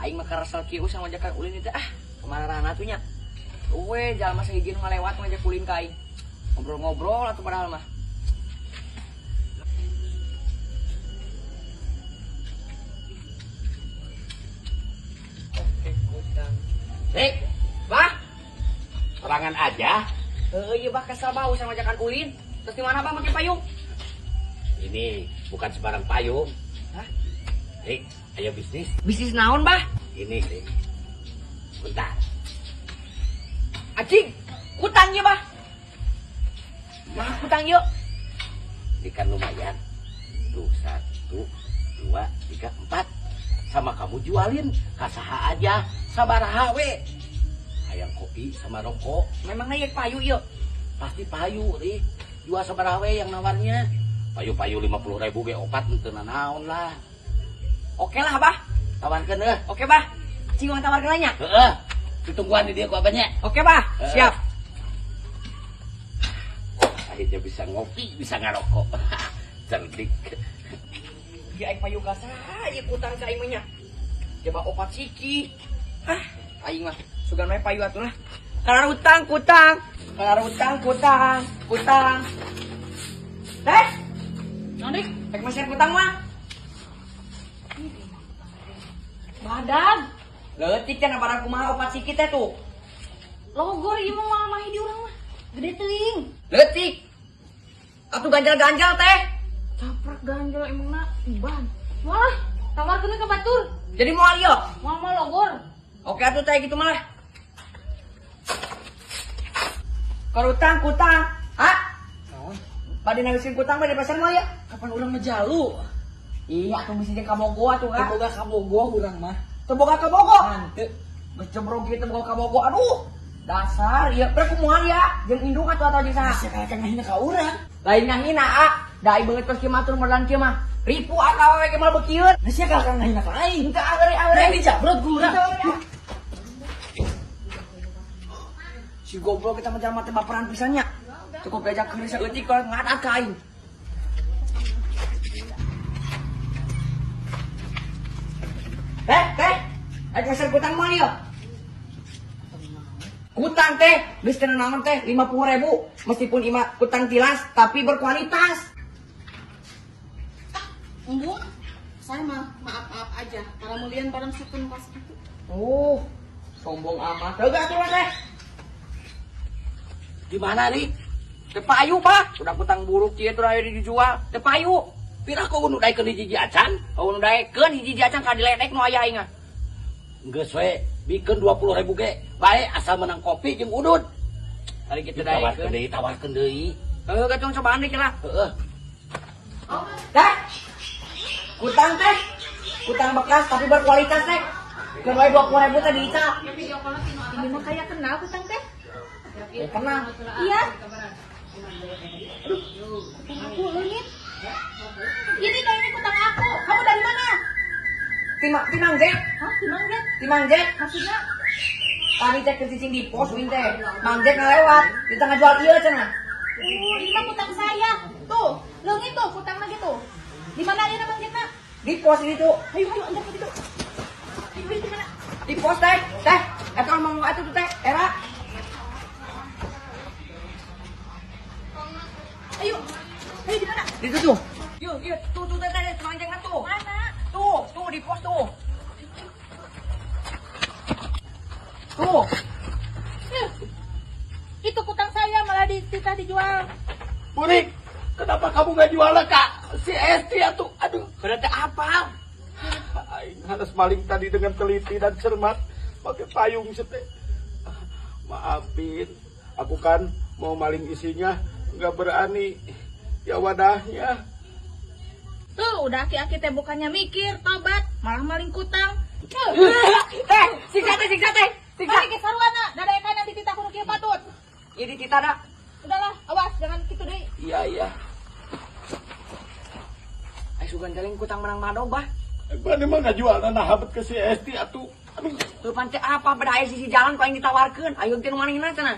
Aing mah karesel kieu usah ngajakan ulin itu ah. Kemana tuh nya? We jalma sahiji nu ngalewat ngajak ulin ka aing. Ngobrol-ngobrol atuh padahal mah. Oke, kutang. Rik, Bah, serangan aja. Heuh, ieu bah kesel bah usah ngajakan ulin. Terus di mana bah make payung? Ini bukan sembarang payung. Hah? Rik, ayo bisnis. Bisnis naon bah? Ini, Rik. Bentar. Anjing, kutang ieu bah. Nah, kutang yuk. Ini kan lumayan. Tuh, 1, 2, 3, 4. Sama kamu jualin. Kasaha aja. Sabaraha we. Hayang kopi sama rokok. Memangnya ieu payu yuk? Pasti payu, Rik. Jual sabaraha we yang nawarnya. Payu-payu 50.000 ge opat henteu nanaon lah. Oke lah, Bah. Tawarkeun heuh. Oke, Bah. Cing urang tawarkeun nya. Heeh. Ditungguan di dieu ku abahnya. Oke, Bah. Heeh. Siap. Akhirnya bisa ngopi, bisa ngarokok. Cerdik. Ieu aing payu ka saha ieu kutang ka aing mah nya. Coba opat siki. Hah, aing mah sugan we payu atuh lah. Kalar utang kutang, kalar utang kutang, kutang. Teh. Naon, Rik? Rek meser kutang mah. Badan. Leutik teh nabaran kumaha opat siki teh tuh. Logor ieu mah moal mahi di urang mah. Gede teuing. Leutik. Atuh ganjal-ganjal teh. Caprak ganjal emangna uban. Moal tawarkeun ka batur. Jadi moal ieu. Moal mah logor. Oke atuh teh gitu malah. Karutang kutang. Ha? Naon? Bade nangisin kutang mah di pasar moal ya? Kapan urang ngejalu? Iya atuh bisi jeung kabogo atuh ha. Teu boga kabogo urang mah. Teu boga kabogo. Hanteu. Geus jebrog kieu teu boga kabogo. Aduh. Dasar ieu pre kumaha ya? Jeung indung atuh atau jeung saha? Sia kayak ngahina ka urang. Lain ngahina a. Da ai beungeut kos kieu mah tur modalan kieu mah. Ripu atawa we ge moal beukieun. Nah sia kayak ngahina ka aing. Henteu aweure aweure. Lain dijabrot ku urang. Si goblok kita mah jalma teh baperan pisan nya. Cukup diajak keun saeutik kalau ngadat ka aing. Teh, teh. Aing meser kutang moal ieu. Kutang teh, geus teu naon teh 50.000. Meskipun ima kutang tilas tapi berkualitas. Embu, saya mah maaf-maaf aja. Para mulian barang sukun kos gitu. Oh, sombong amat. Heuh atuh lah teh. Di mana, Rik? Teu payu, Pak. Udah kutang buruk kieu tur aya dijual. Teu payu. Pira kok nu daekeun hiji acan? Oh, nu daekeun hiji acan ka diledek nu aya aing ah. Geus we, bikeun 20.000 ge. Bae asal menang kopi jeung udud. Tadi kitu Tawarkeun daekeun. deui, tawarkeun deui. Heuh, gacung cobaan deui lah. Heeh. Teh. Kutang teh. Kutang bekas tapi berkualitas teh. Keun wae 20.000 teh diica. Ini mah kayak kenal kutang teh. Ya, kenal. Iya. Aduh, kutang aku leungit. Ini kayaknya kutang aku. Kamu dari mana? Timang Jack. Hah, Timang Jack? Timang Jack. Maksudnya? Tadi teh keur cicing di pos uing teh. Mang Jack ngalewat, di tengah jual ieu cenah. Oh, ini mah kutang saya. Tuh, leungit tuh kutangna gitu. Di mana ieu Mang Jackna? Di pos ini tuh. Ayo, ayo, antar ke situ. Ayo, ayo, di mana? Di pos teh. Teh, eta mang atuh tuh teh, era. Ayo. Ayo di mana? Di situ tuh. Yuk, yuk, tuh tuh teh, teh, Mang Jackna tuh. Mana? Tuh, tuh di pos tuh. Tuh. Itu kutang saya malah dititah dijual. Burik, kenapa kamu nggak jual kak? Si Esti atuh, aduh. Berarti apa? Aing harus maling tadi dengan teliti dan cermat pakai payung sete. Maafin, aku kan mau maling isinya nggak berani. Ya wadahnya. Tuh, udah aki-aki teh bukannya mikir, tobat, malah maling kutang. Tuh. Teh, siksa teh, siksa teh. Siksa. Balik ke sarwana, dadaekan yang dititah kudu kieu patut. Ieu dititah da. Udahlah, awas jangan gitu deui. Iya, iya. Ai sugan jaling kutang menang madog bah. Mana mah nggak jual nah habet ke si Esti atuh. Aduh. Tuh pan teh apa beda aya sisi jalan ku aing ditawarkeun. Ayo teh nu manehna cenah.